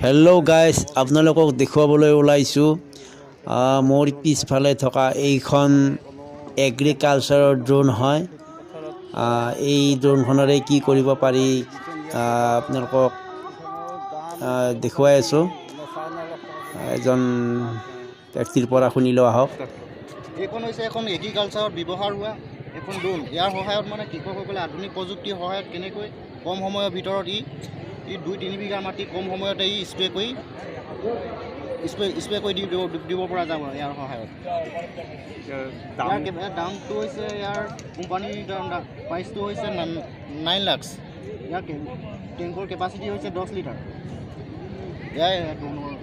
Hello' guys, আপোনালোকক দেখুৱাবলৈ ওলাইছোঁ মোৰ পিছফালে থকা এইখন এগ্ৰিকালচাৰৰ ড্ৰোন হয়। এই ড্ৰোনখনেৰে কি কৰিব পাৰি আপোনালোকক দেখুৱাই আছোঁ। এজন ব্যক্তিৰ পৰা শুনি লওঁ আহক। এইখন হৈছে এখন এগ্ৰিকালচাৰত ব্যৱহাৰ হোৱা এখন ড্ৰোন। ইয়াৰ সহায়ত মানে কৃষকসকলে আধুনিক প্ৰযুক্তিৰ সহায়ত কেনেকৈ কম সময়ৰ ভিতৰত ই ই 2-3 বিঘা মাটি কম সময়তে ই স্প্ৰে কৰি দিব দিব পৰা যাব ইয়াৰ সহায়ত। ইয়াৰ দামটো হৈছে, ইয়াৰ কোম্পানীৰ প্ৰাইচটো হৈছে 9 লাখছ। ইয়াৰ টেংকৰ কেপাচিটি হৈছে 10 লিটাৰ। এয়াই ড্ৰোনৰ।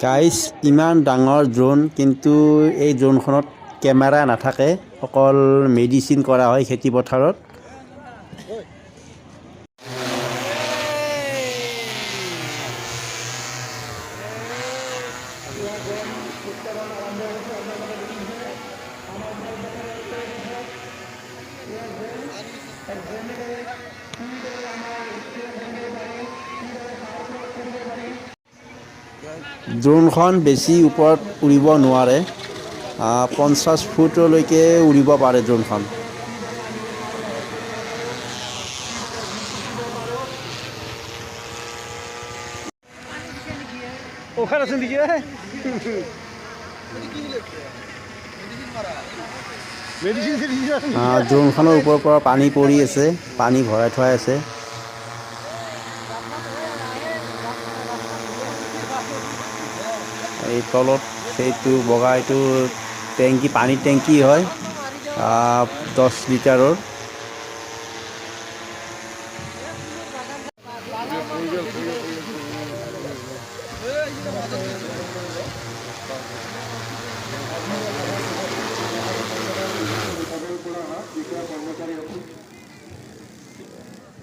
গাইজ, ইমান ডাঙৰ ড্ৰোন, কিন্তু এই ড্ৰোনখনত কেমেৰা নাথাকে, অকল মেডিচিন কৰা হয় খেতি পথাৰত। ড্ৰোনখন বেছি ওপৰত উৰিব নোৱাৰে, 50 ফুটলৈকে উৰিব পাৰে ড্ৰোনখন। ওখানে আছে নেকি? মেডিচিন চেডিচিন আছে নেকি? ড্ৰোনখনৰ ওপৰৰ পৰা পানী পৰি আছে, পানী ভৰাই থোৱাই আছে। এই তলত সেইটো বগা এইটো টেংকি, পানীৰ টেংকি হয়, 10 লিটাৰৰ। পৰা অহা বিষয়া কৰ্মচাৰীসকল,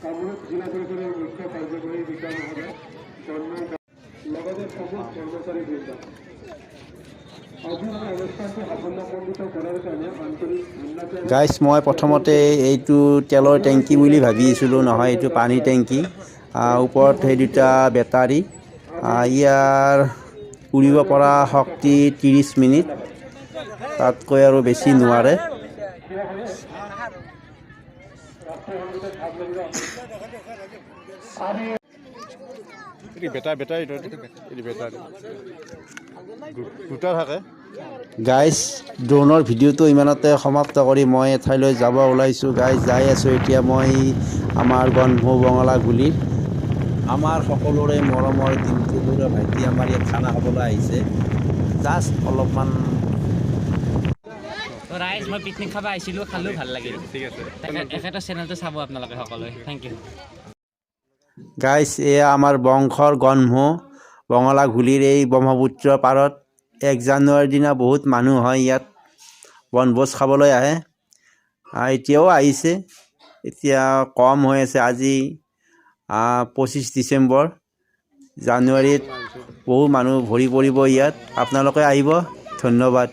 কামৰূপ জিলা পৰিষদৰ মুখ্য কাৰ্যবাহী বিষয়া মহোদয় তন্ময়, লগতে সমূহ কৰ্মচাৰীবৃন্দ, আজিৰ এই অনুষ্ঠানটো সাফল্যমণ্ডিত কৰাৰ কাৰণে আন্তৰিক ধন্যবাদ। গাইজ, মই প্ৰথমতে এইটো তেলৰ টেংকি বুলি ভাবি আছিলোঁ। নহয়, এইটো পানীৰ টেংকি। ওপৰত সেই দুটা বেটাৰী। ইয়াৰ উৰিব পৰা শক্তি 30 মিনিট, তাতকৈ আৰু বেছি নোৱাৰে। ৰাষ্ট্ৰীয় সংগীতত ভাগ ল'বলৈ এইটো বেটাৰী, এইটো বেটাৰী দুটা থাকে। গাইজ, ড্ৰোনৰ ভিডিঅ'টো ইমানতে সমাপ্ত কৰি মই এঠাইলৈ যাব ওলাইছোঁ। গাইজ, যাই আছোঁ এতিয়া মই আমাৰ গন্ধ বঙলাঘুলিত। আমাৰ সকলোৰে মৰমৰ ডিম্পু বৰুৱা ভাইটি আমাৰ ইয়াত খানা খাবলৈ আহিছে জাষ্ট অলপমান। তো ৰাইজ, মই পিকনিক খাব আহিছিলোঁ, খালোঁ, ভাল লাগিল। ঠিক আছে। এখেতৰ চেনেলটো চাব আপোনালোকে সকলোৱে। Thank U. Guys, এয়া আমাৰ বংশৰ গন্ধ বঙলাঘুলিৰ এই ব্ৰহ্মপুত্ৰ পাৰত 1 জানুৱাৰীৰ দিনা বহুত মানুহ হয় ইয়াত, বনভোজ খাবলৈ আহে। এতিয়াও আহিছে, এতিয়া কম হৈ আছে। আজি 25 ডিচেম্বৰ, জানুৱাৰীত বহু মানুহ ভৰি পৰিব ইয়াত। আপোনালোকে আহিব। ধন্যবাদ।